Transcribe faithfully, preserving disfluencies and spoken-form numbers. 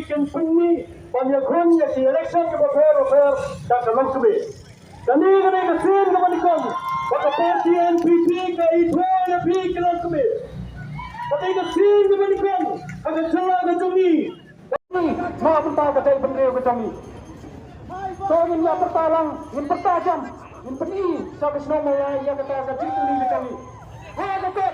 Kin pynmih ban ïakhun ïa ki election kiba pher ba pher da ka long kmie. Kane ka dei ka sien kaba nyngkong ba ka party N P P ka ithuh ïa phi ki long kmie. Ka dei ka sien kaba nyngkong ha ka jylla ka jong ngi. Ma bynta ka jaitbynriew ka jong ngi. To ngin ïa pyrta lang, ngin pyrta jam, ngin pyni sha ka shnong Mawlai ïa kata ka jingpyni ka jong ngi. Ha ka kot!